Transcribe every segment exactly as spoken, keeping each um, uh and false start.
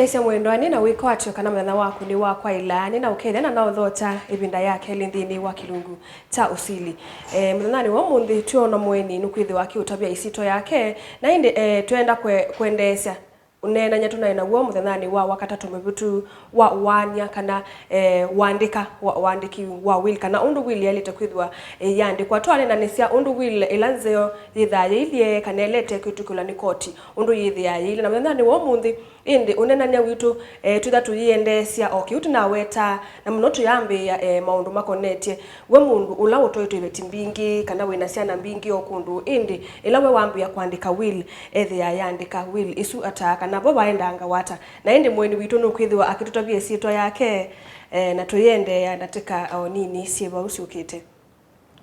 Ĩsya mwendwa, nĩ na wĩkwatyo kana mũthenya waku nĩ wa kwaĩla, nĩ na ũkethya na naũthokya ĩvinda ya kelĩ nthĩnĩ wa kĩlungu kya ũsili. E, mũthenyanĩ wa ũmũnthĩ, twĩona mũeni nũkwĩthĩwa akĩũtavya ĩsyĩtwa yake, na ĩndĩ, e, twenda kwe-, kwendeesya ũneenany'a tũnaĩ naw'o mũthenyanĩ wa Wakatatũ mũvĩtu wa ũaany'a kana, e, ũandĩka wa, ũandĩki wa will, kana ũndũ will yaĩlĩte kwĩthĩwa, e, ĩyĩandĩkwa. Twaneenanĩsya ũndũ will ĩla nzeo yĩthaa yĩilyĩ kana ĩlete kwĩtĩkĩlwa nĩ koti, ũndũ yĩthĩaa yĩilyĩ. Na mũthenyanĩ wa ũmũnthĩ, ĩndĩ ũneenany'a witũ, e, twĩtha tũyĩendeesya o kĩu tũnawetaa, na mũno tũyambĩĩa, e, maũndũ makonetye we mũndũ ũla ũtoetwe iveti mbingĩ, kana wĩna syana mbingĩ o kũndũ, ĩndĩ ĩla we wambĩĩa kũandĩka will, ethĩaa yandĩka will ĩsu ata, kana vo vaendanga wata. Na ĩndĩ mũeni witũ nũkwĩthĩwa akĩtũtavya ĩsyĩtwa yake, e, na tũyĩendeea ndatĩka o nini syĩ vau syũkĩte.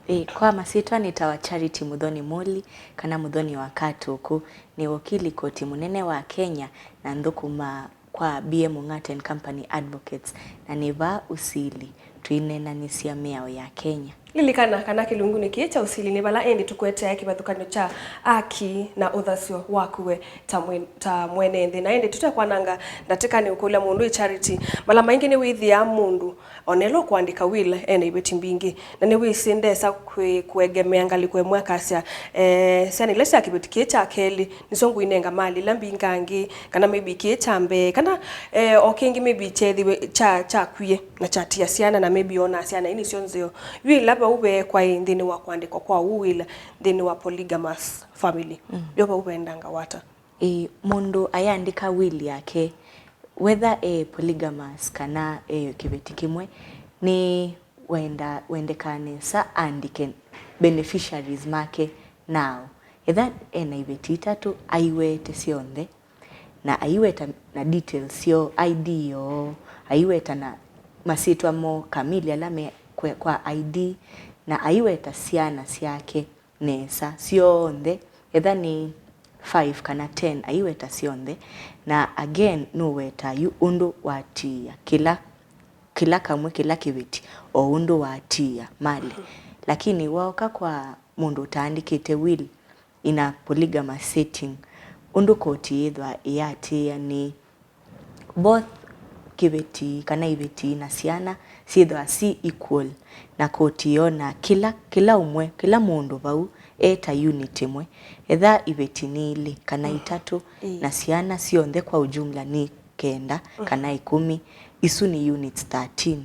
Ĩĩ, kwa masyĩtwa nĩtawa Charity Muthoni Muli, kana Muthoni wa Katũkũ. Nĩ wakili koti mũnene wa Kenya na nthũkũmaa kwa B M Ong'ata and Company Advocates, na nĩ vaa ũsili twĩneenanĩsya mĩao ya Kenya. Lilikana kana kĩlungunĩ kĩĩ kya ũsili nĩ vala ĩndĩ tũkũetea kĩvathũkany'o kya aki na ũthasyo waku we ta mwe-, ta mwene nthĩ. Na ĩndĩ tũtekwananga ndatĩka, nĩ ũkũlya mũndũ ĩ Charity, mala maingĩ nĩwĩthĩaa mũndũ o na ĩla ũkũandĩka will e na iveti mbingĩ, na nĩwĩsĩ ndesa kwĩ-, kũegemea ngalĩko ĩmwe akasya, eh, syana ila sya kĩveti kĩĩ kya kelĩ nĩsyo ngũinenga mali ila mbingangĩ, kana maybe kĩĩ kya mbee, kana, eh, o kĩngĩ maybe kyethĩwe kya, kyakwie na kyatia syana, na maybe onaa syana ii nĩsyo nzeo. Yu ĩla vau ve kwaĩ nthĩnĩ wa kũandĩkwa kwa ũu will nthĩnĩ wa polygamous family, mm, yo vau vendanga wata? Ĩĩ, mũndũ ayandĩka will yake, whether e polygamous kana e kĩveti kĩmwe, nĩ wenda, wendekaa nesa aandĩke beneficiaries make nao. Etha ena iveti itatũ, aiwete syonthe, na aiweta na details syoo, I D yoo, aiweta na masyĩtwa moo kamili ala me kwe-, kwa I D, na aiweta syana syake nesa syonthe, etha nĩ five kana ten, aiweta syonthe. Na again, nũwetaa yu ũndũ watiĩa kĩla, kĩla kamwe, kĩla kĩveti, o ũndũ watiĩa mali. Lakini waoka kwa mũndũ ũtaandĩkĩte will in a polygamous setting, ũndũ koti yĩthwa ĩyatĩĩa nĩ both kĩveti kana iveti na syana syĩthwa si equal, na koti yonaa kĩla, kĩla ũmwe, kĩla mũndũ vau e ta unit ĩmwe, etha iveti nĩ ilĩ kana itatũ, ĩĩ, na syana syonthe kwa ujumla nĩ kenda kana ĩkũmi, isu nĩ units thirteen.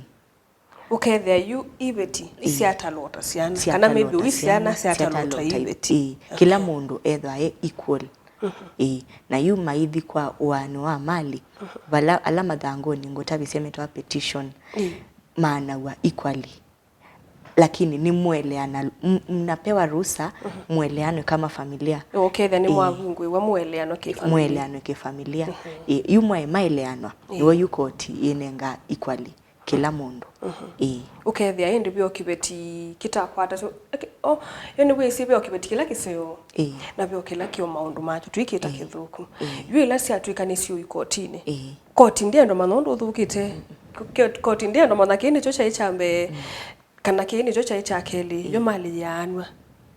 Ũkethĩa yu iveti, ĩĩ, isyatalwa o ta syana, kana maybe syana syatalwa o ta iveti. Ĩĩ. Okay. Kĩla mũndũ ethwa e equal. Mhm. Ĩĩ. Na yu maithi kwa ũaano wa mali, mhm, vala, ala mathangũnĩ ngũtavisye metawa petition, ĩĩ, maanaw'a equally. Lakini nĩ mweleana, m-, mnapewa ruhusa, mhm, mweleanwe kama familia. Ũkethĩa nĩ, ĩĩ, mwavungũĩwa mweleanwa kĩfamilia. Mweleanwe kĩfamilia. Mhm. Ĩĩ. Yu mwaĩ maeleanwa, ĩĩ, nĩw'o yu koti yĩnenga equally kĩla mũndũ. Mhm. Ĩĩ. Ũkethĩa ĩndĩ ve o kĩveti kĩtakwata, so, eke-, o, yo nĩwĩsĩ ve o kĩveti kĩla kĩseo, ĩĩ, na ve o kĩla kĩ o maũndũ makyo, tũikĩta, ĩĩ, kĩthũku. Ĩĩ. Yu ĩla syatw'ĩka nĩ syũi kotinĩ. Ĩĩ. Koti ndĩenda manya ũndũ ũthũkĩte. Mm. Ko-, koti ndĩenda manya kĩĩ nĩkyo kyaĩ kya mbee, mm, kana kĩĩ nĩkyo kyaĩ kya kelĩ. Ĩĩ. Yo mali yaanwa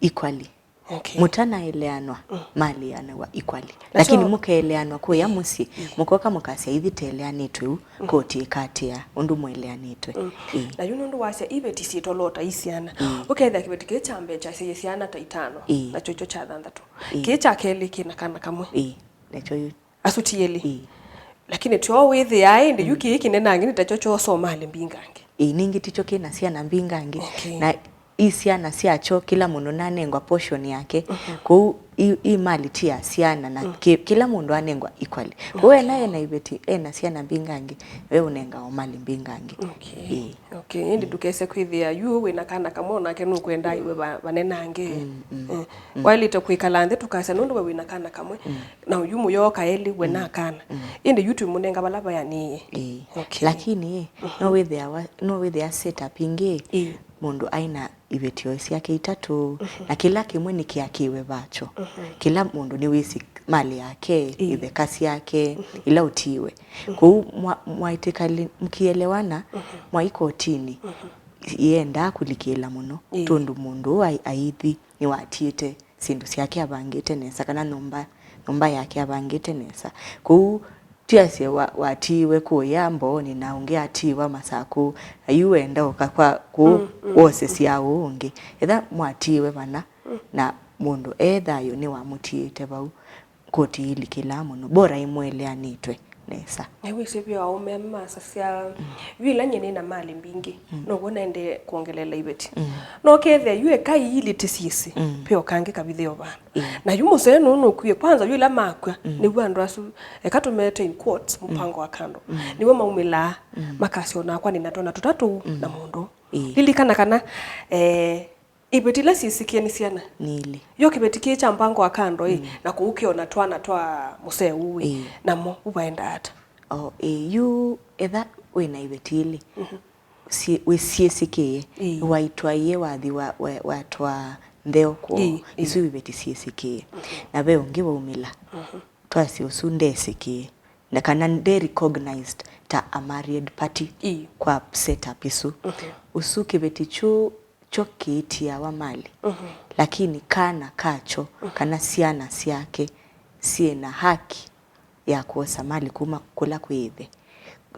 equally. Okay. Mũtanaeleanwa, mm, maleanĩwa equally. Na lakini so mũkeeleanwa kũya, mm, mũsyĩ, mm, mũkoka mũkasya, "Ithi teleanĩtwe ũu," mm, koti ĩkatĩa ũndũ mweleanĩtwe. Mm. Ĩĩ. Na yu nũndũ wasya iveti syĩtolota i syana, mm, ũkethĩa kĩveti kĩĩ kya mbee kyasyaie syana ta itano, ĩĩ, nakyo ikyo kya thanthatũ. Ĩĩ. Kĩĩ kya kelĩ kĩna kana kamwe. Ĩĩ. Nakyo yu asu ti elĩ. Ĩĩ. Lakini tyo wĩthĩaa ĩndĩ yu, mm, kĩĩ kĩnenangĩ nĩ takyo kyosoo mali mbingangĩ. Ĩĩ, ningĩ tikyo kĩna syana mbingangĩ. Okay. Na i syana syakyo, kĩla mũndũ nanengwa portion yake. Mhm. Kwoou i, i mali ti ya syana na, mm, kĩ-, kĩla mũndũ anengwa equally. Kwoou, okay, ena, ena iveti, ena syana mbingangĩ, we ũnengawa mali mbingangĩ. Okay. Ĩĩ. Okay, ĩndĩ, mm, ndũkese kwĩthĩa yu wĩna kana kamwe, onake nũkwenda iwe va-, vanenange. Mm, mm, eh, mm. Waĩlĩte kwĩkala nthĩ tũkasya, nũndũ we wĩna kana kamwe, mm, na yu mũyooka elĩ, we, mm, na kana. Mm. Ĩndĩ yu twĩmũnenga vala vayanĩĩe. Ĩĩ. Okay. Lakini, mhm, no wĩthĩawa, no wĩthĩa setup ingĩ, ĩĩ, mũndũ aĩ na iveti o syake itatũ, mhm, na kĩla kĩmwe nĩkĩakĩwe vakyo. Mhm. Kĩla mũndũ nĩwĩsĩ mali yake, ĩĩ, itheka syake, mhm, ila ũtiiwe. Mhm. Kwoou mwa-, mwaĩtĩkali-, mkielewana, mhm, mwaĩ kotini, mhm, yendaa kũlikĩla mũno, ĩĩ, tondũ mũndũ ũũ ai-, aithi nĩwatiĩte syĩndũ syake avangĩte nesa, kana nyũmba, nyũmba yake avangĩte nesa. Kwoou Tiasye wa, watiiwe kũya Mbooni na ũngĩ atiiwa Masakũ, na yu wenda ũka kwa kũu, mm, mm, wosesya ũũ ũngĩ. Etha mwatiiwe vana, mm, na mũndũ e thayũ nĩwamũtiĩte vau, koti ilikĩlaa mũno, bora imweleanĩtwe nesa. Na wĩsĩ vyũ aũme masasya, mm, yu ĩla nyie nĩ na malĩ mbingĩ, mm, now'o naendee kwongelela iveti. Mm. No kethĩa yu eka iilĩ tĩsyĩsĩ, mm, ve o kangĩ kavitheo vaa. Ĩĩ. Na yu mũsee nũũ nũkwie, kwanza yu ĩla makw'a, mm, nĩw'o andũ asu, eka tũmete in quotes, mm, mũpango wa kando, mm, nĩw'o maumĩlaa, mm, makasya, "O nakwa nĩ na twana tũtatũ, mm, na mũndũ." Ĩĩ. Lilikana kana, eh, iveti ila syĩsĩkĩe nĩ syana. Nĩ ilĩ. Yo kĩveti kĩĩ kya mpango wa kando ĩ, mm, na kũu kĩona twana twa mũsee ũũ ĩ, ĩĩ, namo ũvaenda ata? O, ĩĩ, yu etha wĩ na iveti ilĩ, mhm, syĩ-, wĩ syĩsĩkĩe, ĩĩ, waitwaie wathi wa, wa, watwaa ntheo kwoo, ĩĩ, ĩĩ, isu iveti syĩsĩkĩe. Mhm. Na ve ũngĩ waumĩla, mhm, twasye ũsu ndesĩkĩe. Na kana nde recognized ta a married party, ĩĩ, kwa setup isu. Mhm. Ũsu kĩveti kyu kyo kĩitiawa mali. Mhm. Lakini kana kakyo, mhm, kana syana syake syĩ na haki ya kwosa mali kuma kũla kwĩ ĩthe.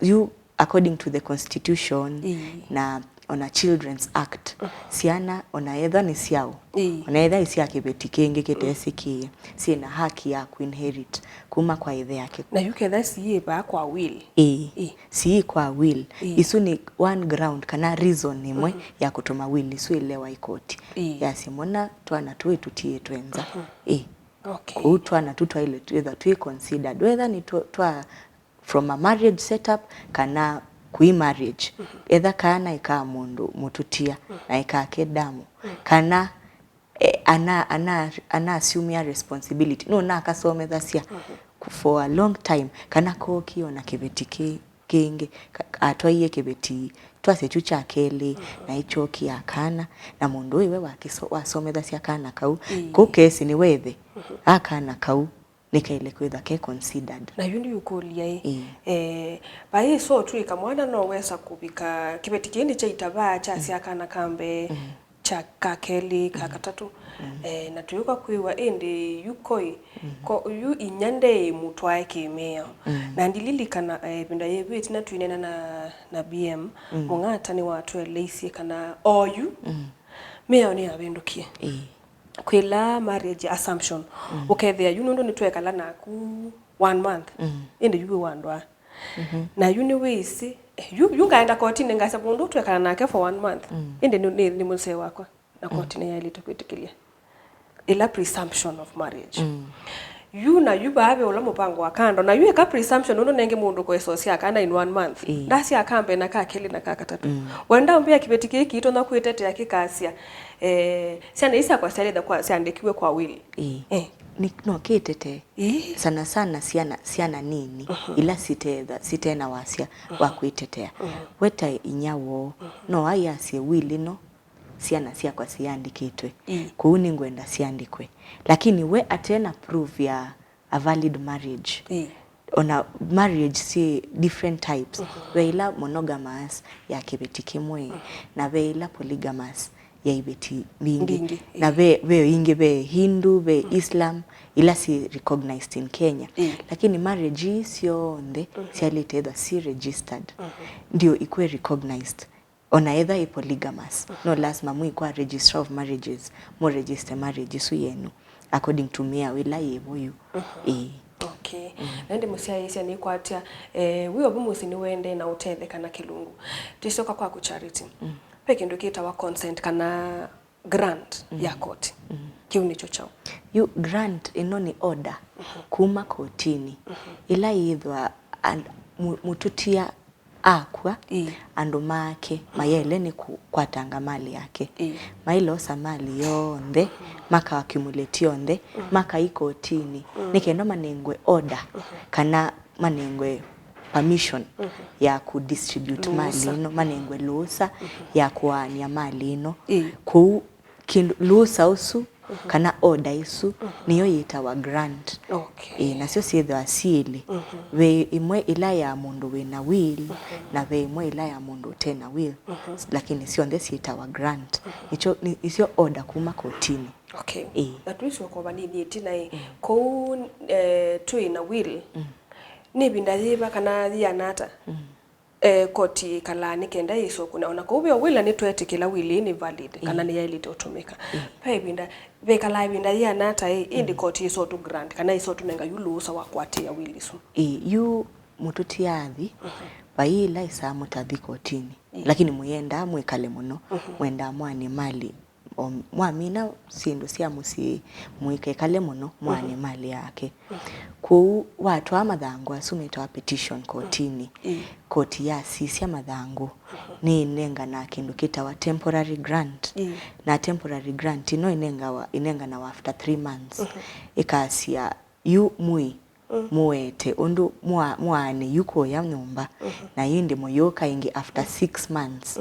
Yu, according to the constitution, ĩĩ, na ona Children's Act, mhm, syana ona ethwa nĩ syaũ, ĩĩ, ona ethwa ĩ sya kĩveti kĩngĩ kĩtesĩkĩe, syĩ na haki ya kuinherit kuma kwa ĩthe yake. Na yu ketha siĩ vaa kwa will. Ĩĩ. Ĩĩ. Siĩ kwa will. Ĩĩ. Isu nĩ one ground kana reason ĩmwe, mhm, ya kũtuma will isu ĩlewa ikoti. Ĩĩ. Yasye, mona twana tũĩ tũtiĩtwe nza. Mhm. Ĩĩ. Okay. Kũu twana tu twaile twĩthwa twĩ considered. Whether nĩ twa, twa from a marriage setup kana kwĩ marriage. Mhm. Etha kana ĩkaa mũndũ mũtutia, mhm, na ĩkake damu. Mhm. Kana, eh, ana, ana, ana assume responsibility. No nakasomethasya, mhm, for a long time. Kana kookie ona kĩveti kĩ, kĩngĩ. Ka-, atwaie kĩveti twasye kyu kya kelĩ, mhm, na ĩkyokie akana. Na mũndũ ũyũ we wakiso-, wasomethasya kana kau. Ĩĩ. Kũu kesi nĩ wethe. Mhm. Akana kau nĩkaĩle kwĩthwa ke considered. Na yu nĩũkũlya ĩ, ĩĩ, eh, vai ĩso ũtw'ĩka mwana no wesa kũvika kĩveti kĩĩ nĩ kyaita vaa kyasya, mm, kana ka mbee, mm, kya ka kelĩ, ka, mm, katatũ. Mm. Eh, na tũyũka kwĩw'a ĩndĩ yu koi, mm, ko, yu inya ndeĩ mũtwae kĩmĩao. Mm. Na ndililikana, eh, ĩvinda yĩvĩtu ĩtina twĩneena na, na B M, mm, Mũng'ata nĩwatũeleisye kana oyu, mm, mĩao nĩyavĩndũkie. Ĩĩ. Kwĩla marriage assumption. Mm. Ũkethĩa yu nũndũ nĩtwekala naku one month. Mm. Ĩndĩ yu wĩ wa ndwaa. Mhm. Na yu nĩwĩsĩ, eh, yu, yu ngaenda kotinĩ ngasya mũndũ twekala nake for one month. Mm. Ĩndĩ nĩ, nĩ, nĩ mũsee wakwa. Na, mm, koti nĩyaĩlĩte kwĩtĩkĩlya ĩla presumption of marriage. Mm. Yu na yu vaa ve ũla mũpango wa kando. Na yu eka presumption nũndũ nengĩ mũndũ kwesosya kana in one month. Ĩĩ. Ndasya ka mbee na ka kelĩ na ka katatũ. Mm. Wenda mbĩa kĩveti kĩĩ kĩitonya kwĩtetea kĩkasya, eh, syana ii syakwa syaĩlĩte kwa, syandĩkiwe kwa will. Ĩĩ. Eh. Nĩ, no kĩtetee. Ĩĩ. Sana sana syana, syana nini, mhm, ila sitethwa, sitena wasya, mhm, wa kwĩtetea. Mhm. We ta inya woo, mhm, no ayasye will ĩno syana syakwa siyandĩkĩtwe. Ĩĩ. Kũu nĩngwenda syandĩkwe. Lakini we atena proof ya a valid marriage. Ĩĩ. Ona marriage syĩ different types. Mhm. Ve ila monogamous ya kĩveti kĩmwe, mhm, na ve ila polygamous ya iveti mbingĩ. Mbingĩ, na ĩĩ, ve, ve ingĩ ve Hindu, ve, mhm, Islam, ila syĩ recognized in Kenya. Ĩĩ. Lakini marriage ii syonthe, mhm, syaĩlĩte ethwa syĩ registered. Mhm. Ndio ikw'e recognized. Ona etha ĩ polygamous, no lasima mwĩ kwa registrar of marriages, mũ register marriage ĩsu yenyu according to mĩao ĩla yĩvo yu. Mhm. Ĩĩ. Okay. Mm. Na ĩndĩ mũsyaĩĩsya nĩkwatya, eh, wĩ ovu mũsyĩ nĩwendee na ũtetheka na kĩlungu. Tĩsyoka kwaku Charity. Mm. Ve kĩndũ kĩtawa consent kana grant, mm, ya koti. Mm. Kĩu nĩkyo kyaũ? Yu grant ĩno nĩ order, mhm, kuma kotinĩ, mhm, ĩla yĩthwa and-, mu-, mũtutia akw'a, ĩĩ, andũ make, mm, mayaĩle nĩ kũkwatanga mali yake. Ĩĩ. Mailosa mali yonthe, mm, maka accumulate yonthe, mm, makai kotinĩ, mm, nĩ kenda manengwe order, mhm, kana manengwe permission, mhm, ya ku distribute mali, lũũsa, ĩno, manengwe lũũsa, mhm, ya kũaany'a mali ĩno. Ĩĩ. Kũu kĩndũ, lũũsa ũsu, mhm, kana order ĩsu, mhm, nĩyo yĩtawa grant. Okay. Ĩĩ, nasyo syĩthĩwa syĩlĩ. Mhm. Ve ĩmwe ĩla ya mũndũ wĩ na will, mhm, na ve ĩmwe ĩla ya mũndũ ũte na will, mhm, lakini syonthe syĩtawa grant. Mhm. Nĩkyo, nĩ, nĩsyo order kuma kotinĩ. Okay. Ĩĩ. Na tũisyoka vanini ĩtina ĩ, mm, kũu, eh, twĩ na will, mm, Nĩ ĩvinda yĩva kana yĩana ata? Mm. Eh, koti ĩkalaa nĩ kenda yĩsokũna. Ona kũu ve o wĩla nĩtwetĩkĩla will ĩĩ nĩ valid, kana nĩyaĩlĩte ũtũmĩka. Ve ĩvinda, vekalaa ĩvinda yĩana ata ĩ, ĩndĩ koti ĩsotũ grant, kana ĩsotũnenga yu lũũsa wa kũatĩĩa will ĩsu? Ĩ, yu mũtũtia athi, vai ĩla ĩsaa mũtathi kotinĩ. Lakini mũyendaa mwĩkale mũno, mwendaa mwane mali, o mwamina syĩndũ sya mũsyĩ, mũikekale mũno mwane mali yake. Kwoou watwaa mathangũ asu metawa petition kotinĩ, koti yasisya mathangũ, nĩĩnenganaa kĩndũ kĩtawa temporary grant. Na temporary grant ĩno ĩnengawa, ĩnenganawa after three months. Ĩkasya yu mwĩ mũete ũndũ mwa-, mwaane yu kũya nyũmba, na ĩndĩ mũyũka ĩngĩ after six months,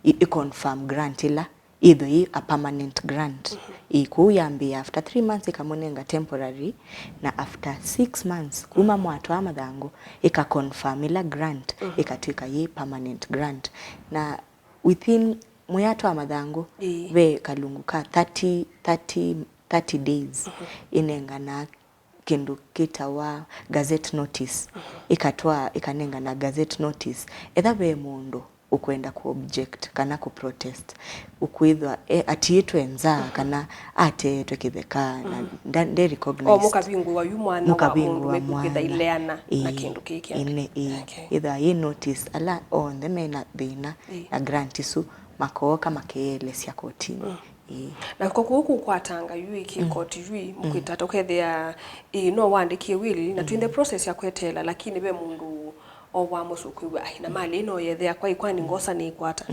ĩ, ĩ confirm grant ĩla ĩthwe yĩ a permanent grant. Ĩ, kũu yambĩĩa after three months ĩkamũnenga temporary, na after six months kuma mwatwaa mathangũ, ĩka confirm ĩla grant, ĩkatw'ĩka yĩ permanent grant. Na within mwĩatwaa mathangũ, ve kalungu ka thirty, thirty, thirty days ĩnenganaa kĩndũ kĩtawa gazette notice. Ĩkatwaa, ĩkanengana gazette notice. Etha ve mũndũ ũkwenda ku object kana ku protest, ũkwĩthwa e, atiĩtwe nza kana ateetwe kĩtheka na nda-, nde recognized. O mũkavingũwa yu mwana wa mũndũ, mũkavingũwa mekũkĩtha mwana. Ileana na kĩndũ kĩĩ kĩake. Ĩĩ, ĩĩ. Okay. Ĩthwa yĩ notice, ala onthe mena thĩna na grant isu makooka makeelesya kotinĩ. Ĩĩ. Na ko kũu kũkwatanga yu ĩ kĩ koti yu ĩ, mũkwĩta ata ũkethĩa, ĩĩ, no wandĩkie will, na twĩ in the process ya kweteela, lakini ve mũndũ o wa mũsũkwĩw'a, ai, na mali ĩno yethe yakwa ĩ, kwani ngosa nĩkwata?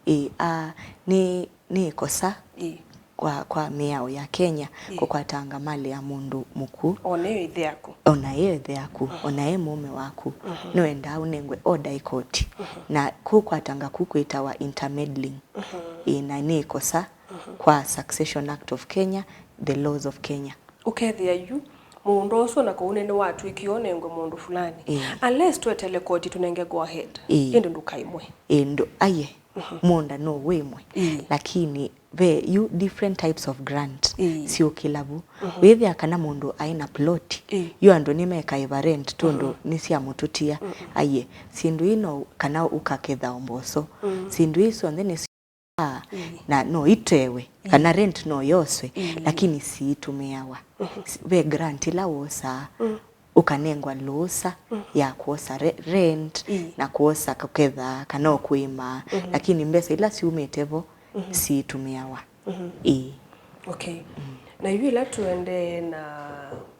Ĩĩ, a, nĩ, nĩ ĩkosa kwa, kwa mĩao ya Kenya kũkwatanga mali ya mũndũ mũkw'ũ. Ona ĩyo ĩthe yaku. Ona ĩyo ĩthe yaku, ona ĩ mũũme waku, nĩwendaa ũnengwe order ĩ koti. Na kũkwatanga kũu kwĩtawa intermeddling. Ĩĩ, na nĩ ĩkosa kwa Succession Act of Kenya, the laws of Kenya. Ũkethĩa yu mũũnda ũsu na kũu nĩ nĩwatw'ĩkie ũnengwe mũndũ fulani. Ĩĩ. Unless twetele koti tũnenge go ahead. Ĩĩ. Ĩndĩ ndũkaimwe. Ĩĩ, ndũ-, aye, mũũnda no wĩmwe. Ĩĩ. Lakini ve yu different types of grant syũkĩla vu. Wĩthĩa kana mũndũ aĩ na plot, yu andũ nĩmekaĩva rent tondũ nĩ sya mũtũtia. Aye, syĩndũ ii no kana ũkaketha o mboso. Syĩndũ ii syonthe nĩ na no itewe, kana rent no yoswe, lakini siitũmĩawa. S-, ve grant ĩla wosaa, ũkanengwa lũũsa ya kwosa re-, rent, na kwosa kũketha, kana o kũĩma, lakini mbesa ila syumĩte vo siitũmĩawa. Ĩĩ. Okay. Na yu ĩla tũendee na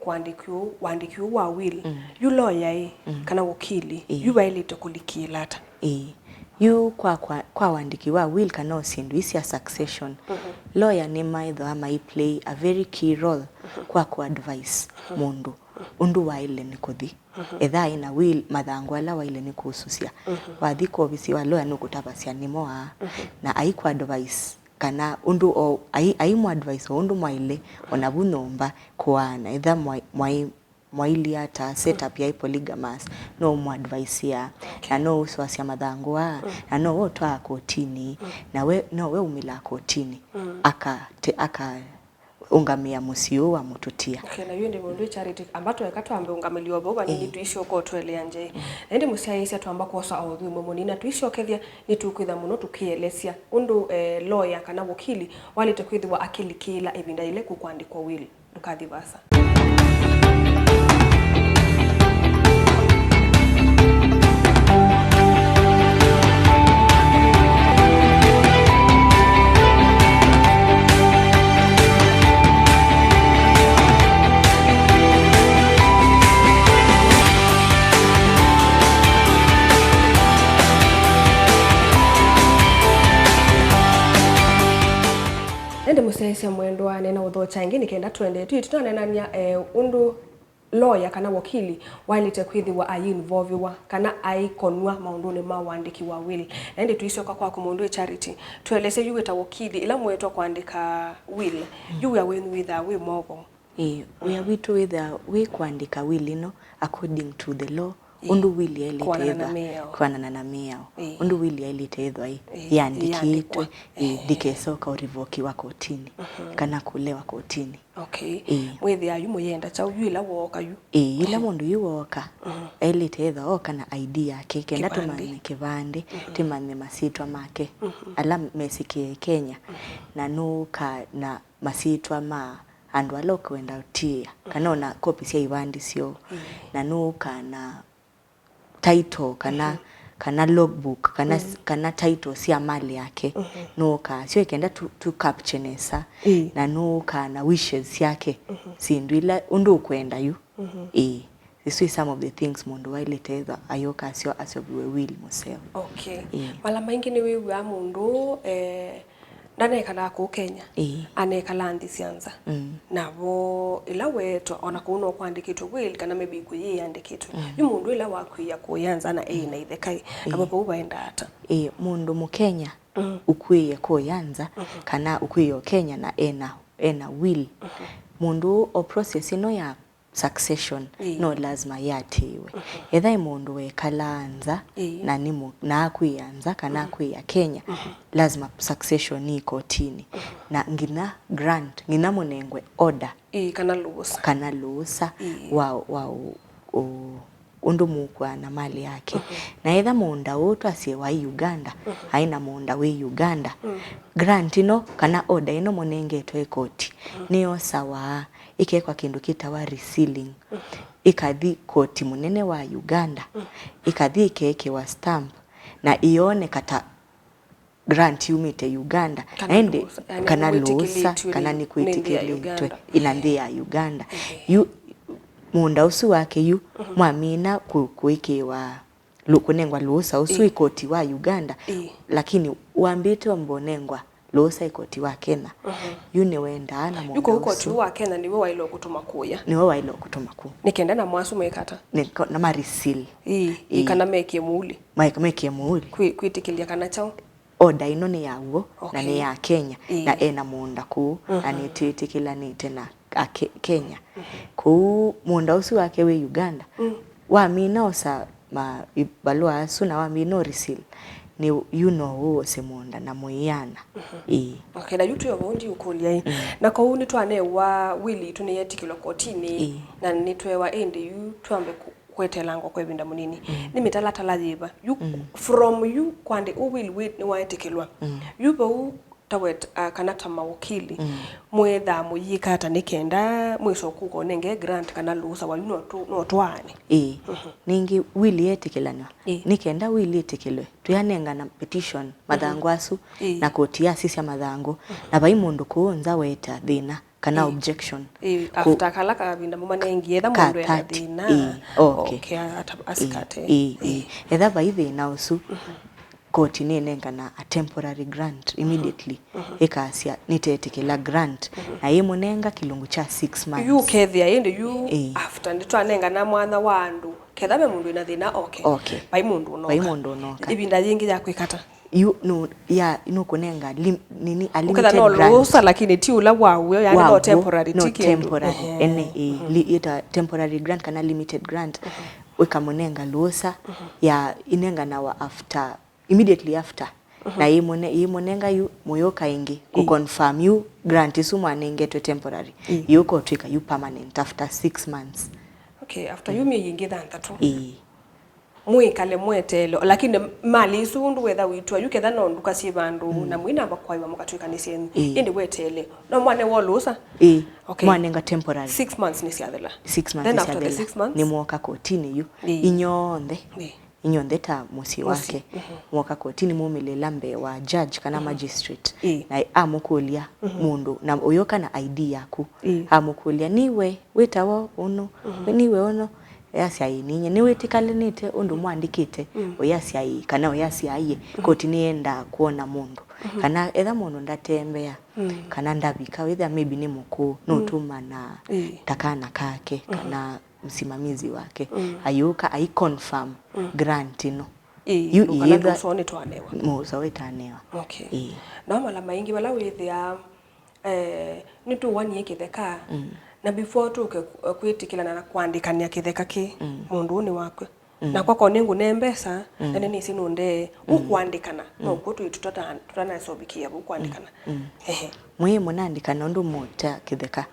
kũandĩki ũũ, wandĩki ũũ wa will, yu lawyer ĩ, kana wakili, yu vaĩlĩte kũlikĩĩla ata? Ĩĩ. Yu kwa, kwa, kwa wandĩki wa will kana o syĩndũ ii sya succession, lawyer nĩmaĩthwa mai play a very key role kwa kũ advise mũndũ ũndũ waĩle nĩ kũthi. Etha aĩ na will, mathangũ ala waĩle nĩ kũusũsya. Wathi kwa ovisi wa lawyer nũkũtavasya nĩmo aa, na aikũ advise kana ũndũ o, ai, aimũ advise o ũndũ mwaĩle, o navu nyũmba, kũaana, etha mwaĩ, mwaĩ mwailye ata, setup yaĩ polygamous, no ũmũadvaisia, na no ũsũasya mathangũ aa, na no we ũtwaa kotinĩ, na we, no we umĩlaa kotinĩ, aka, te, aka ũngamĩa mũsyĩ ũũ wa mũtũtia. Okay, na yu ĩndĩ mũndũ Charity, amba tũeka twambe ũngamĩlyo vau vanini, ĩĩ, tũisyoka ũtũelea nje. Na ĩndĩ mũsyaĩĩsya twamba kwosa o ũthyũmwe mũnini, na tũisyokethya nĩtũkwĩtha mũno tũkĩelesya ũndũ, eh, lawyer kana wakili waĩlĩte kwĩthĩwa akĩlikĩĩla ĩvinda yĩla kũkwandĩkwa will. Ndũkathi vaasa. Ĩndĩ mũsyaĩĩsya mwendwa, nena ũthokya ĩngĩ nĩ kenda tũendee twĩ tũtaneenany'a, eh, ũndũ lawyer kana wakili waĩlĩte kwĩthĩwa ai involviwa kana aikonw'a maũndũnĩ ma ũandĩki wa will. Na ĩndĩ tũisyoka kwaku mũndũ ĩ Charity, tũelesye yu wĩ ta wakili, ĩla mũetwa kũandĩka will, yu wĩa wenyu wĩthaa wĩ mowau? Ĩĩ, wĩa witũ wĩthaa wĩ kũandĩka will ĩno according to the law Ĩĩ. Ũndũ will yaĩlĩte kwĩanana na ĩthwa, mĩao. Kwĩanana na mĩao. Ĩĩ. Ũndũ will yaĩlĩte ĩthwa ĩ, ĩĩ, yandĩkĩtwe, yĩandĩkwa. Ĩĩ, ĩĩ. Ndĩkesa ũka revokiwa kotini, mhm, kana kũlewa kotini. Okay. Ĩĩ. Mwĩthĩa yu mũyenda kyaũ yu ĩla wooka yu? Ĩĩ, ĩla mũndũ yu wooka, mhm, aĩlĩte ĩthwa ooka na I D yake, kenda kĩvandĩ. Tũmanye kĩvandĩ, mhm, tũmanye masyĩtwa make, mhm, ala mesĩkĩe Kenya, mhm, na nũũka na masyĩtwa ma andũ ala ũkwenda ũtiĩa, kana ona kopi sya ivandĩ syoo, mm, na nũũka na title kana, mhm, kana logbook kana, mm, kana title sya mali yake, mhm, nũũka syo ikenda tu, tu capture nesa, mm, na nũũka na wishes syake, mhm, syĩndũ ila ũndũ ũkwenda yu. Mhm. Ĩĩ. Isu is some of the things mũndũ waĩlĩte ĩthwa ayũka asyo, asyoviwe will mũseo. Okay. Ĩĩ. Mala maingĩ nĩwĩw'aa mũndũ, eh, ndanekalaa kũu Kenya. Ĩĩ. Anekalaa nthĩ sya nza. Mm. Navo ĩla weetwa, ona kũu no kwandĩkĩtwe will, kana maybe kwĩ yĩandĩkĩtwe. Mm. Yu mũndũ ĩla wakwĩĩa kũya nza na ena, mm, ĩthekai, ĩĩ, avo vau vaenda ata? Ĩĩ, mũndũ Mũkenya, mm, ũkwĩĩe kũya nza, mhm, kana ũkwĩĩe o Kenya na ena, ena will. Mhm. Mũndũ o process ĩno ya succession, ĩĩ, no lazima yĩatĩĩwe. Mhm. Ethĩwa mũndũ wekalaa nza, ĩĩ, na nĩ mũ-, na akwĩĩa nza kana, mhm, akwĩĩa Kenya, mhm, lazima succession yĩ kotini. Mhm. Na nginya grant, nginya mũnengwe order, ĩĩ, kana lũũsa, kana lũũsa, ĩĩ, wa, wa ũ-, ũ-, ũndũ mũkũaa na mali yake. Mhm. Na ethĩwa mũũnda ũũ twasye waĩ Uganda, mhm, aĩ na mũũnda wĩ Uganda, mm, grant ĩno kana order ĩno mũnengetwe ĩkoti, mm, nĩyosawa ĩkekwa kĩndũ kĩtawa resealing, mm, ĩkathi koti mũnene wa Uganda, mm, ĩkathi ĩkeekĩwa stamp, na ĩyooneka ta grant yumĩte Uganda, kana na ĩndĩ lũũsa, yani kana lũũsa, nĩwĩtĩkĩlĩtw'e kana nĩ, nĩ nthĩ ya nĩkwĩtĩkĩlĩtwe Uganda, ĩna nthĩ ya Uganda. Ehe. Yu mũũnda ũsu wake yu, mhm, mwamina kũ-, kũĩkĩĩwa lũ-, kũnengwa lũũsa ũsu, ĩĩ, ĩkoti wa Uganda, ĩĩ, lakini wambĩte ũmba ũnengwa lũũsa ĩkoti wa Kenya. Mhm. Yu nĩwendaa na yu mũũnda kũu koti ũsu wa Kenya nĩwe waĩle kũtũma kũya. Nĩwe waĩle kũtũma kũu. Nĩ kenda na mwasu mekata. Nĩ ko-, na marisili. Ĩĩ, ĩĩ, ĩĩ, kana mekĩe mũuli. Maĩka mekĩe mũuli. Kwĩ-, kwĩtĩkĩlya kana kyaũ? Order ĩno nĩ ya w'o, na, okay, nĩ ya Kenya, ĩĩ, na ena mũũnda kũu, na, mhm, nĩtwĩtĩkĩlanĩte na a Ke-, Kenya. Mhm. Kũu mũũnda ũsu wake wĩ Uganda, mm, wamina osa ma-, ivalũa asu na wamina ũrisili, nĩ yu no ũose mũũnda na mũiana. Mhm. Ĩĩ. Okay, na yu twĩ o vau ndiũkũlya ĩ. Mm. Na kũu nĩtwanewa will itũ nĩyetĩkĩlwa kotini, ĩĩ, na nĩtwewa ĩndĩ yu twambe kũ-, kwetelangwa kwa ĩvinda mũnini. Mm. Nĩ mĩtalatala yĩva? Yu, mm, from yu kwandĩ ũ will wĩ nĩwaetĩkĩlwa. Mm. Yu vau ta wet-, ah, kana ta mawakili, mm, mwĩthaa mũyĩka ata nĩ kenda mwĩsa ũkũka ũnenge grant kana lũũsa wa yu no tũ-, no twaane? Ĩĩ. Mhm. Ningĩ will yetĩkĩlanwa. Ĩĩ. Nĩ kenda will ĩtĩkĩlwe, tũyanengana petition, mhm, mathangũ asu, ĩĩ, na koti yasisya mathangũ, mhm, na vai mũndũ kũũ nza weeta thĩna kana, ĩĩ, objection. Ĩĩ, kũ-, after kala kavinda mũmanengie, etha ka mũndũ ena thĩna. Ĩĩ, okay. Okay, ata-, ĩĩ, asikate. Ĩĩ, ĩĩ. Ĩĩ. Etha vai thĩna ũsu, mhm, koti nĩnengana a temporary grant immediately. Mhm. Ĩkasya, "Nĩtetĩkĩla grant," mhm, na yĩmũnenga kĩlungu kya six months. Yu ũkethĩa ĩndĩ yu, ĩĩ, after nĩtwanengana mwanya wa andũ, ketha ve mũndũ wĩna thĩna, okay. Okay. Vai mũndũ ũnoka. Vai mũndũ ũnoka. Ĩvinda yĩngĩ ya kwĩkata. Yu, no, ya, nũkũnenga lim-, nini, a limited grant. Ũketha no lũũsa, lakini ti ũla wa w'o, yani no temporary, no ti kĩndũ. Temporary. Ehe. Ene, ĩ, mhm, li-, ĩta temporary grant kana limited grant. Mhm. Ĩkamũnenga lũũsa, mhm, ya, ĩnenganawa after, immediately after. Mhm. Na yĩmũne-, yĩmũnenga yu mũyũka ĩngĩ, ĩ, kũ confirm yu grant ĩsu mwanengetwe temporary. Ĩ. Yũka ũtwĩka yu permanent after six months. Okay, after, ĩ, yu myei ĩngĩ thanthatũ. Ĩ. Mwĩkale mweteele, lakini mali isu ũndũ wetha wĩtwa yu ketha no nduka syĩ vandũ, mm, na mwĩnamba kwaĩwa mũkatwĩkanĩsye. Ĩĩ. Ĩndĩ weteele. No mwanewa lũũsa? Ĩĩ. Okay. Mwanenga temporary. Six months nĩsyathela. Six months. Then after the nĩsyathela, six months? Nĩmwoka kotini yu. Ĩĩ. Inyonthe. Ĩĩ. Inyonthe ta mũsyĩ, mũsyĩ wake. Mhm. Mwoka kotini mumĩlĩla mbee wa judge kana, mhm, magistrate. Ĩĩ. Na amũkũlya, mhm, mũndũ, na ũyũka na I D yaku. Ĩĩ. Amũkũlya, "Niwe wĩtawa ũnũ? Mhm. Niwe ũnũ?" Yasya, "Ĩĩ, ninyie." "Nĩwĩtĩkĩlanĩte ũndũ mwandĩkĩte?" Mm. Ũyasya, "Ĩĩ," kana ũyasya, "Aiee, mm, koti nĩyendaa kwona mũndũ." Mm-hmm. Kana etha mũndũ ndatembea, mm, kana ndavika, wĩthĩa maybe nĩ mũkũũ, mm, nũtũmana, ĩĩ, ta kana kake, mm-hmm, kana msimamizi wake, mm, ayũka ai confirm, mm, grant ĩno. Ĩĩ, yu, ĩĩ, kana either ndũsoo nĩtwanewa. Mũsoo wĩtanewa. Okay. Ĩĩ. No mala maingĩ vala wĩthĩaa Eh, nĩtũwanie kĩtheka. Mm. Na before tũke ku-, kwĩtĩkĩlana na kũandĩkanĩa kĩtheka kĩ, mm, mũndũ ũũ nĩ wakw'a. Mm. Nakwa ko nĩngũnee mbesa, mm, na nĩnĩsĩ nũndee. Mm. Ũkũandĩkana, mm, no kw'o twĩ tũtana-, tũtanaseũvikĩĩa vau kũandĩkana. Mm. Mm. Ehe. Mwĩ mũnaandĩkana ũndũ mũũta kĩtheka?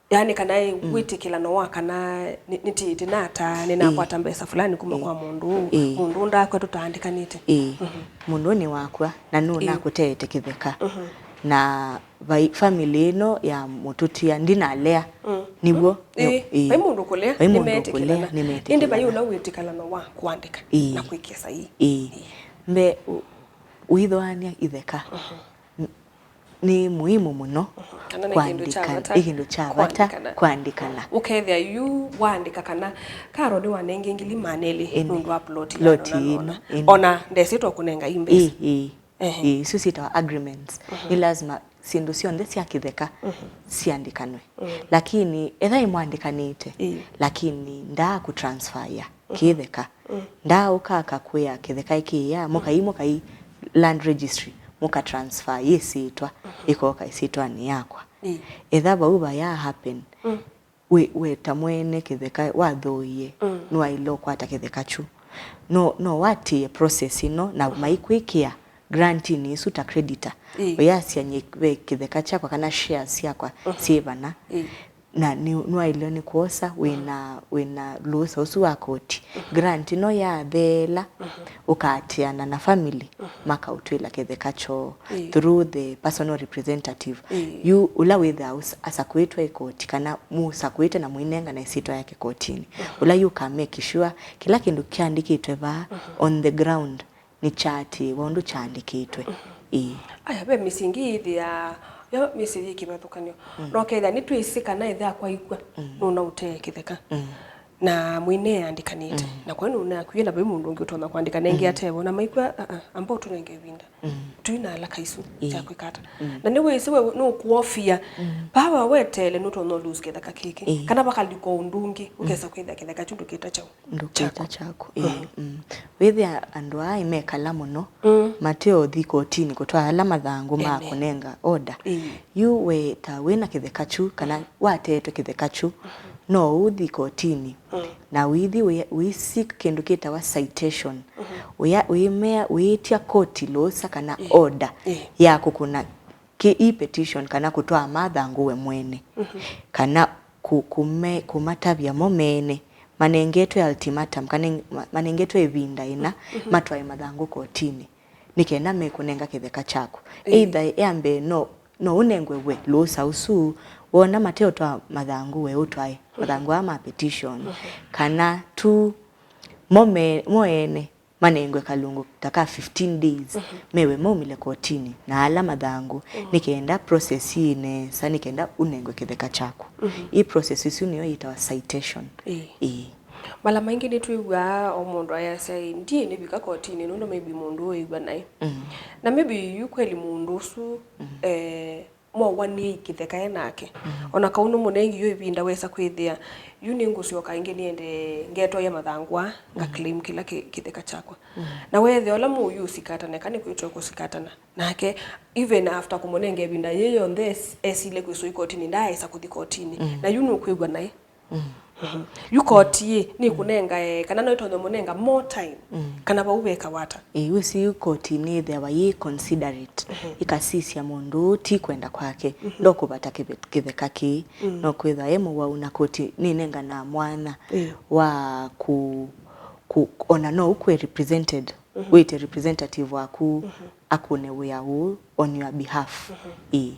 Yaani kana, ĩ, mm, wĩtĩkĩlano wa kana nĩ-, nĩtĩĩte nata, nĩnakwata, ĩĩ, mbesa fulani kuma, ĩĩ, kwa mũndũ ũũ, ĩĩ, mũndũ ũũ ndakw'a tũtaandĩkanĩte. Ĩĩ. Mhm. Mũndũ ũũ nĩ wakwa, na nũũ, ĩĩ, nakũteete kĩtheka. Mhm. Na vai family ĩno ya mũtũtia ndinalea. Mm. Nĩw'o? Mm. Ĩĩ. Ĩĩ. Vai mũndũ kũlea, vai mũndũ nĩmetĩkĩlana, kũlea, nĩmetĩkĩlana. Ĩndĩ vai ũla wĩtĩkĩlano wa kũandĩka, ĩĩ, na kwĩkĩa saii. Ĩĩ. Ĩĩ. Mbe ũ-, ũithooanĩa itheka. Mhm. N-, nĩ muhimu mũno. Mhm. Kana nĩ kĩndũ kya, kũandĩka, vata, nĩ kĩndũ kya vata kũandĩkana. Kũandĩkana. Ũkethĩa yu waandĩka kana Karo nĩwanenge ngili maana elĩ, ĩndĩ, nũndũ wa ploti ya, ploti nona, ĩno, nona. Ĩndĩ. Ona ndesĩtwa kũnenga i mbesa. Ĩĩ, ĩĩ. Ehe. Ĩĩ, isu syĩtawa agreements. Mhm. Nĩ lazima syĩndũ syonthe sya kĩtheka, mhm, siandĩkanwe. Mm. Lakini etha ĩmwandĩkanĩte, ĩĩ, lakini ndaakũtransfaya, mhm, kĩtheka. Mm. Ndaaũka akakwĩa kĩtheka kĩya, mũkai, mm, mũkai land registry, mũkatransfer yĩsĩtwa, mhm, ĩkooka ĩsĩtwanĩ yakwa. Ĩĩ. Etha vau vaya happen, mm, we, we ta mwene kĩtheka wathooie, mm, nĩwaĩle ũkwata kĩtheka kyu. No, no watĩĩe process ĩno na, mhm, maikwĩkĩa grantinĩ ĩsu ta creditor. Ĩĩ. Ũyasya nyie ve kĩtheka kyakwa kana shares syakwa, mhm, syĩ vana. Ĩĩ. Na nĩ, nĩwaĩlwe nĩ kwosa wĩna, wĩna lũũsa ũsu wa koti, mhm, grant ĩno yatheela, mhm, ũkaatĩana na family, mhm, makaũtw'ĩla kĩtheka kyoo, ĩĩ, through the personal representative. Ĩĩ. Yu ũla wĩthĩawa ũs-, asakũĩtwe ĩ koti kana mũsakũĩte na mũinengana ĩsyĩtwa yake kotinĩ, mhm, ũla yu ũka make sure kĩla kĩndũ kĩandĩkĩtwe vaa, mhm, on the ground nĩkyaatĩĩwa ũndũ kyaandĩkĩtwe. Mhm. Ĩĩ. Aya, ve mĩsyĩ ĩngĩ yĩthĩaa, yo mĩsyĩ yĩ kĩvathũkany'o. Mm. No kethĩa nĩtwĩsĩ kana ĩthe akwa aikw'a, mm, nũna ũtee kĩtheka. Mm. Na mwĩneeandĩkanĩte. Mm. Na kwa nũna akwie na vai mũndũ ũngĩ ũtonya kũandĩka nenge, mm, atevo. Na maikw'a, "Ah, ah, amba ũtũnenge ĩvinda. Mm. Tũi na alaka isu, ĩĩ, sya kwĩka ata?" Mm. Na nĩwĩsĩ we nũkũofia. Mm. Vaa weteele nũtonya lose kĩtheka kĩkĩ. Ĩĩ. Kana vakalika ũndũ ũngĩ, mm, ũkesa kwĩthĩa kĩtheka kyu ndũkĩta kyaũ. Ndũkĩta kyaku. Kyaku. Ĩĩ, mm. Mm. Wĩthĩa andũ aa ĩmekala mũno, mm, mate ũthi kotinĩ kũtwaa ala mathangũ ma, ene, kũnenga order. Ĩĩ. Yu we ta wĩna kĩtheka kyu, kana, mm, wateetwe kĩtheka kyu, mm-hmm, no ũthi kotinĩ. Mm. Na ũithi wĩ-, ũisi kĩndũ kĩtawa citation. Mm-hmm. Ũya-, ũimea, ũiĩtya koti lũũsa kana, ĩĩ, order, ĩĩ, ya kũkũna kĩ-, i petition kana kũtwaa mathangũ we mwene, mhm, kana kũ-, kũme-, kũmatavya mo mene manengetwe ultimatum, kana ma-, manengetwe ĩvinda ĩna, mhm, matwae mathangũ kotinĩ, nĩ kenda mekũnenga kĩtheka kyaku. Ĩĩ. Either ya mbee no, no ũnengwe we lũũsa ũsu, wona mateũtwaa mathangũ we ũtwae, mhm, mathangũ aa ma petition, mhm, kana tu mo me-, mo ene manengwe kalungu ta ka fifteen days, mhm, mewe maumile kotinĩ na ala mathangũ, mhm, nĩ kenda process yĩ nesa, nĩ kenda ũnengwe kĩtheka kyaku. Mhm. Ĩ process ĩsu nĩyo yĩtawa citation. Ĩĩ. Ĩĩ. Mala maingĩ nĩtwĩw'aa o mũndũ ayasya, "Ĩ, ndiĩ nĩvika kotinĩ, nũndũ maybe mũndũ ũũ ĩw'a naĩ." Mm. Na maybe yu kweli mũndũ ũsu, mm, eh, mowanĩe kĩtheka e nake. Mhm. Ona kau nũmũnengi yu ĩvinda wesa kwĩthĩa, yu nĩngũsyoka ĩngĩ nĩende ngetwaĩa mathangũ aa, nga, mhm, claim kĩla kĩ-, kĩtheka kyakwa. Mhm. Na weethĩa ũla mũũyu ũsikatane, kana nĩkwĩtwa kũsikatana nake, even after kũmũnenga ĩvinda yĩĩ yonthe es-, esile kwĩsũi kotinĩ, ndaaĩsa kũthi kotinĩ. Mhm. Na yu nũkwĩw'a naĩ. Mm. Mhm. Yu koti ĩ, nĩkũnengae, kana no ĩtonye mũnenga more time, mm, kana vau vekawa ata? Ĩĩ, wĩsĩ yu koti nĩĩthĩawa yĩ considerate, mhm, ĩkasisya mũndũ ũũ ti kwenda kwake, mhm, ndokũvata kĩve-, kĩtheka kĩĩ, mm, no kwĩthwa e mũwau, na koti nĩnenganaa mwanya, ĩĩ, wa kũ-, kũ-, ona no ũkw'e represented, mhm, wĩte representative waku, mhm, akũne wĩa ũũ on your behalf. Mhm. Ĩĩ.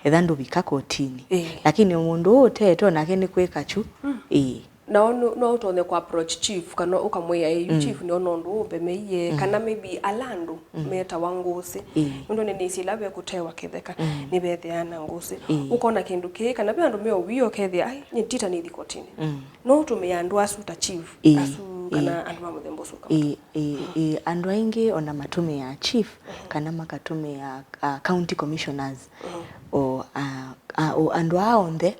Etha ndũvika kotinĩ. Ĩĩ. Lakini mũndũ ũũ ũteetwe nake nĩ kwĩka kyu. Mm. Ĩĩ. Na no, no ũtonye kũ approach chief, kana ũkamwĩa, "Ĩ, yu, mm, chief nĩona ũndũ ũũ ũmbemeie," mm, kana maybe ala andũ, mm, metawa ngũsĩ. Ĩĩ. Nũndũ nĩnĩsĩ ĩla vekũtewa kĩtheka, mm, nĩvethĩaa na ngũsĩ. Ĩĩ. Ũkona kĩndũ kĩĩ, kana ve andũ meũwia ũkethĩa, "Ai, nyie ndita nĩthi kotinĩ." Mm. No ũtũmĩe andũ asu ta chief, ĩĩ, asu, ĩĩ, kana andũ ma mũthemba ũsu ũkamata. Ĩĩ, ĩĩ, ĩĩ, andũ aingĩ ona matũmĩaa chief, mhm, kana makatũmĩa, uh, county commissioners, mhm, o, uh, uh, o andũ aa onthe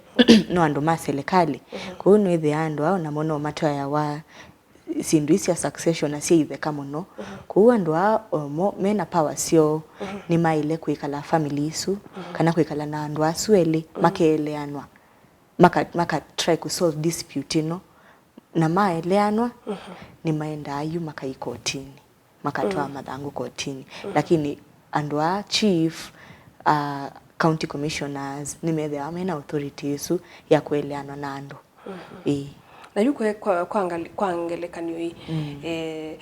no andũ ma serikali. Mhm. Kwoou nĩwĩthĩaa andũ aa onamo no matwaĩawa syĩndũ ii sya succession na sya itheka mũno. Mhm. Kwoou andũ aa omo mena power syoo, mhm, nĩmaĩle kwĩkala family isu, mhm, kana kwĩkala na andũ asu elĩ, mhm, makeeleanwa, maka, maka try kũ solve dispute ĩno, Na maeleanwa, mhm, nĩmaendaa yu makai kotinĩ, makatwaa, mhm, mathangũ kotinĩ. Mhm. Lakini andũ aa chief, uh, county commissioners nĩmethĩawa mena authority ĩsu ya kũeleanwa na andũ. Mhm. Ĩĩ. Na yu kwe-, kwa, kwa ngali-, kwa ngelekany'o ii, mm, eh,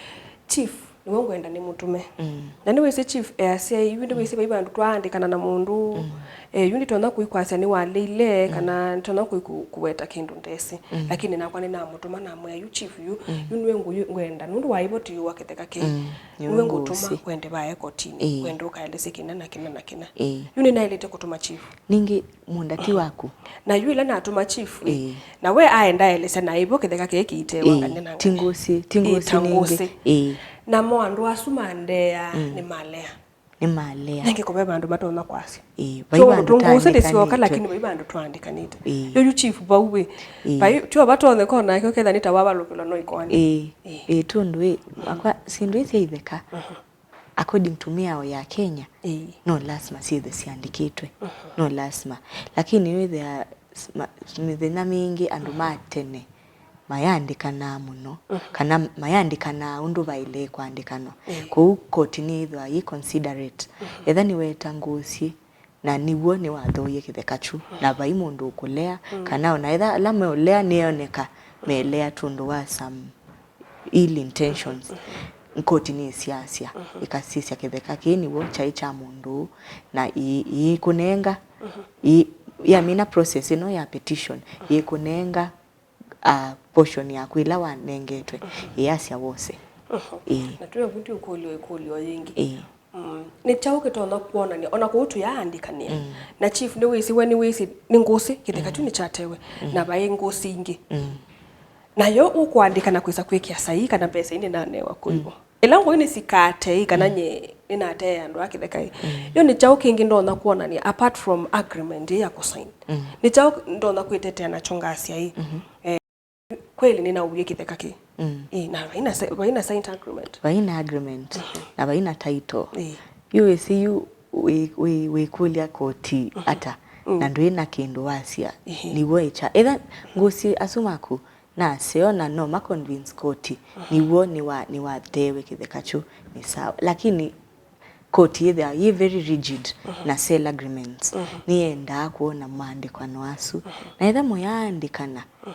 chief nĩwe ngwenda nĩmũtũme. Mm. Na nĩwĩsĩ chief easya yu, nĩwĩsĩ, mm, vai vandũ twaandĩkana na mũndũ, mm, eh, yu nĩtonya kũikwasya nĩwaleile, mm, kana nĩtonya kũi ku-, kũweta kĩndũ ndesĩ. Mm. Lakini nakwa nĩnamũtũma namwĩa yu chief yu, mm, yu nĩwe ngũ-, ngwenda, nũndũ wa ivoti wa kĩtheka kĩĩ. Mm. Nĩwe ngũtũma ngũsĩ. Wende vae kotinĩ, ĩĩ, wende ũkaelesye kĩna na kĩna na kĩna. Ĩĩ. Yu nĩnaĩlĩte kũtũma chief. Ningĩ mũũnda ti waku. Na yu ĩla natũma chief, ĩĩ, ĩĩ, na we aenda aelesya na ĩvo kĩtheka kĩĩ kĩitewa, ĩĩ, ngane na ti ngane. Ngũsĩ, ti, ĩĩ, ngũsĩ ta ningĩ. Ngũsĩ. Ĩĩ. Namo andũ asu mandeea, mm, nĩmalea. Nĩmalea. Nengĩ kũve vandũ matonya kwasya. Ĩĩ, vai. Kyo vandũ tũngũsĩ ndĩsyoka, twaandĩkanĩtwe. Lakini vai vandũ twaandĩkanĩte. Ĩĩ. Yoyu chief vau wĩ. Ĩĩ. Vai, tyo vatonya kona kyo ketha nĩ ta wavalũkĩlwa no ikoani. Ĩĩ. Ĩĩ. Ĩĩ, tũndũ ĩ, makwa, syĩndũ ii sya itheka. Mhm. According to mĩao ya Kenya, ĩĩ, no lasima syĩthe syandĩkĩtwe. Mhm. No lasima. Lakini wĩthĩa s-, ma-, mĩthenya mĩingĩ andũ ma tene mayandĩkanaa mũno, mhm, kana mayandĩkanaa ũndũ vaĩle kũandĩkanwa. Ĩĩ. Kwoou koti nĩyĩthĩawa yĩ considerate. Mhm. Etha nĩweta ngũsĩ, na nĩw'o nĩwathooie kĩtheka kyu, na vai mũndũ ũkũlea, mm, kana ona etha ala meũlea nĩoneka melea tũndũ wa some ill intentions, koti nĩsyasya, mhm, ĩkasisya kĩtheka kĩĩ nĩw'o kyaĩ kya mũndũ ũũ, na ĩ-, ĩikũnenga, mhm, ĩ-, yamina process ĩno ya petition, mhm, ĩikũnenga a portion yaku ĩla wanengetwe, mhm, ĩyasya wose. Mhm. Ĩĩ. Na twĩ ovu ndiũkũlyo ĩkũlyo yĩngĩ. Ĩĩ. Mm. Nĩ kyaũ kĩtonya kwonany'a ona kũu tũyaandĩkanĩa? Mm. Na chief nĩwĩsĩ, we nĩwĩsĩ, nĩ ngũsĩ kĩtheka kyu, mm, nĩkyatewe, mm, na vaĩ ngũsĩ ingĩ. Mm. Nayo ũkũandĩka na kwĩsa kwĩkĩa saii kana mbesa ii nĩnanewa kũivo. Mm. Ĩla ngũĩ nĩsikatei kana, mm, nye nĩnatee andũ a kĩtheka ĩ. Mm. Yo nĩ kyaũ kĩngĩ ndonya kwonany'a apart from agreement ĩ ya kũsign? Mm. Nĩ kyaũ ndonya kwĩtetea nakyo ngasya ĩ, mm-hmm, eh, kweli nĩnauie kĩtheka kĩ? Mm. Ĩ, na vaina se-, vaina signed agreement. Vaina agreement, mm-hmm, na vaina title. Ĩ. Yu wĩsĩ yu wĩ-, wĩ-, wĩkũlya koti, mm-hmm, ata, mm, na ndwĩ na kĩndũ wasya, ĩhĩ, nĩw'o ĩkya. Etha ngũsĩ asu maku naseo na no ma convince koti, mhm, nĩw'o nĩwa-, nĩwateewe kĩtheka kyu, nĩ sawa. Lakini koti yĩthĩawa yĩ very rigid, mhm, na sale agreements. Mhm. Nĩyendaa kwona maandĩkano asu. Mhm. Na etha mũyaandĩkana, mhm,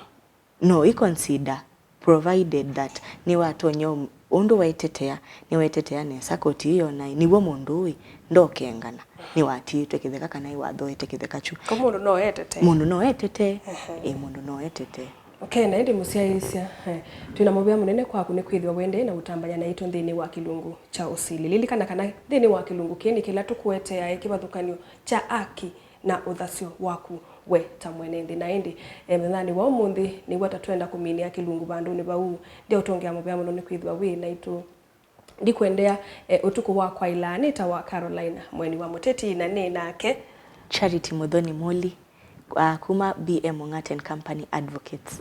no ĩ consider, provided that nĩwatonya ũm-, ũndũ waĩtetea, nĩwaĩtetea nesa koti ĩyo, na nĩw'o mũndũ ũĩ ndokengana, nĩwatiĩtwe kĩtheka kana nĩwathoete kĩtheka kyu. Kwa mũndũ no etete? Mũndũ no etete. Ehe. Ĩ, mũndũ no etete. Okay, na ĩndĩ mũsyaĩĩsya, eh, twĩ na mũvea mũnene kwaku nĩ kwĩthĩwa wendee na ũtambanya naitũ nthĩnĩ wa kĩlungu kya ũsili. Lilikana kana nthĩnĩ wa kĩlungu kĩĩ nĩ kĩla tũkũeteae kĩvathũkany'o kya aki na ũthasyo waku we ta mwene nthĩ. Na ĩndĩ, eh, mũthenyanĩ wa ũmũnthĩ, nĩw'a ta twenda kũminĩa kĩlungu vandũnĩ vau. Ndeũtongea mũvea mũno nĩ kwĩthĩwa wĩ naitũ. Ndikwendea, eh, ũtukũ wa kwaĩla. Nĩ ta wa Carolina Mweni wa Mũteti, na nĩ nake Charity Muthoni Muli, ah, kuma B M Ong'at and Company Advocates.